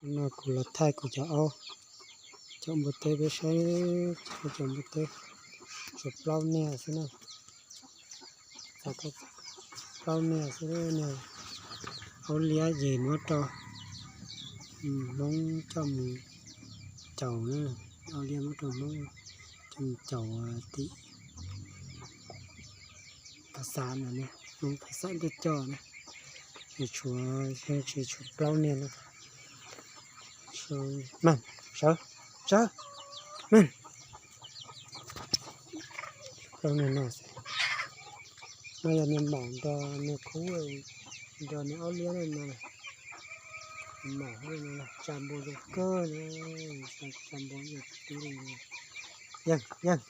No kuv los thaij kuv cov aub, cov npua teb peb saib, cov npua teb tshuav plaub niag xwb na, plaub niag xwb na. Aub liab ces muab rau Hmoob coj mus caum na, aub liab muab rau Hmoob coj mus caum tim Phav Xav no, Hmoob Phav Xav tuaj coj na. Ces tshuav, tsis tshuav plaub niag na. Sawv, sawv, sawv, plaub niag no xwb. No yog niag maum nrog niag khub, nrog niag aub liab no, maum tsa npua zoo kawg, tsa npua zoo tib li. Yeej, yeej,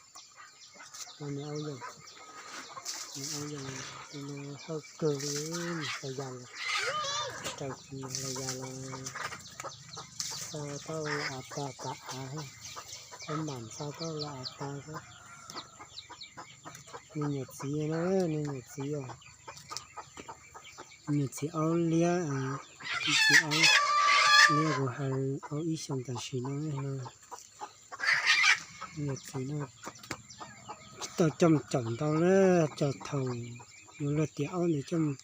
niag aub yeej, niag aub yeej, hawj kawg li, mus xav yas los, raws kuv mus xav yas los, xa tau los av tag tas av, tau mam xa tau los av tag xwb. Nws nyuam txiv na, nws nyuam txiv os. Nyuam txiv aub liab, txiv aub liab kuv hais aub ib xyoos tam sim no. Nyuam txiv no tsis tau coj mus caum ntau na, txog thaum yuav luag tiav aub ntawd coj mus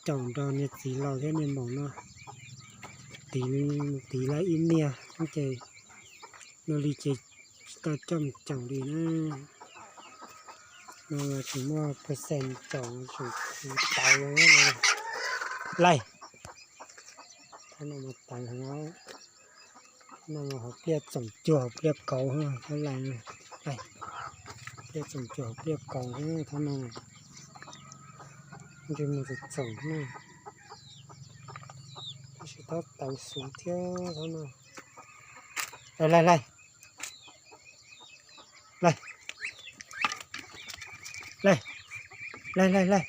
caum nrog niag txiv laus thiab niag maum no tiv, tiv lawv ib niag ces luag li ces tsis tau coj mus caum li na. No tsis muaj percent caum, tseem tawv. Laij, thab no mas tawv heev, no mas hauv pliaj txoom cuag hauv pliaj kauv, thab laij, pliaj txoom cuag hauv pliaj kauv, thab no ntsej muag txoom txoom na, tab sis tab tawv xuv thiab thab no. Laij, laij, laij, laij, laij, laij, laij, laij.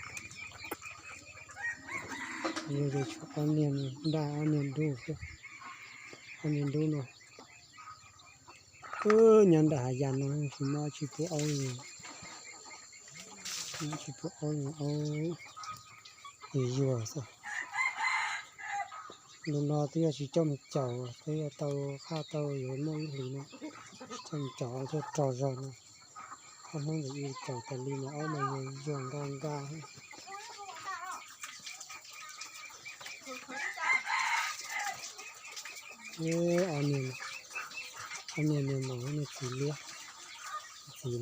Tshuav ob niag daj, ob niag dub xwb, ob niag dub no. Nyob nram hav yas no tsis muaj tsis pub aub, tsis pub aub, aub yuag xwb. Lub no twb yog tsis coj mus caum, twb yog tau qhaj tau yuav muaj ib hlis no, tsis coj mus caum coj rau zog no. Qhov Hmoob ntawd ib caum tas li mas aub mas yuag yuag nkaj nkaj. Ob niag, ob niag niag maum niag txiv liab, txiv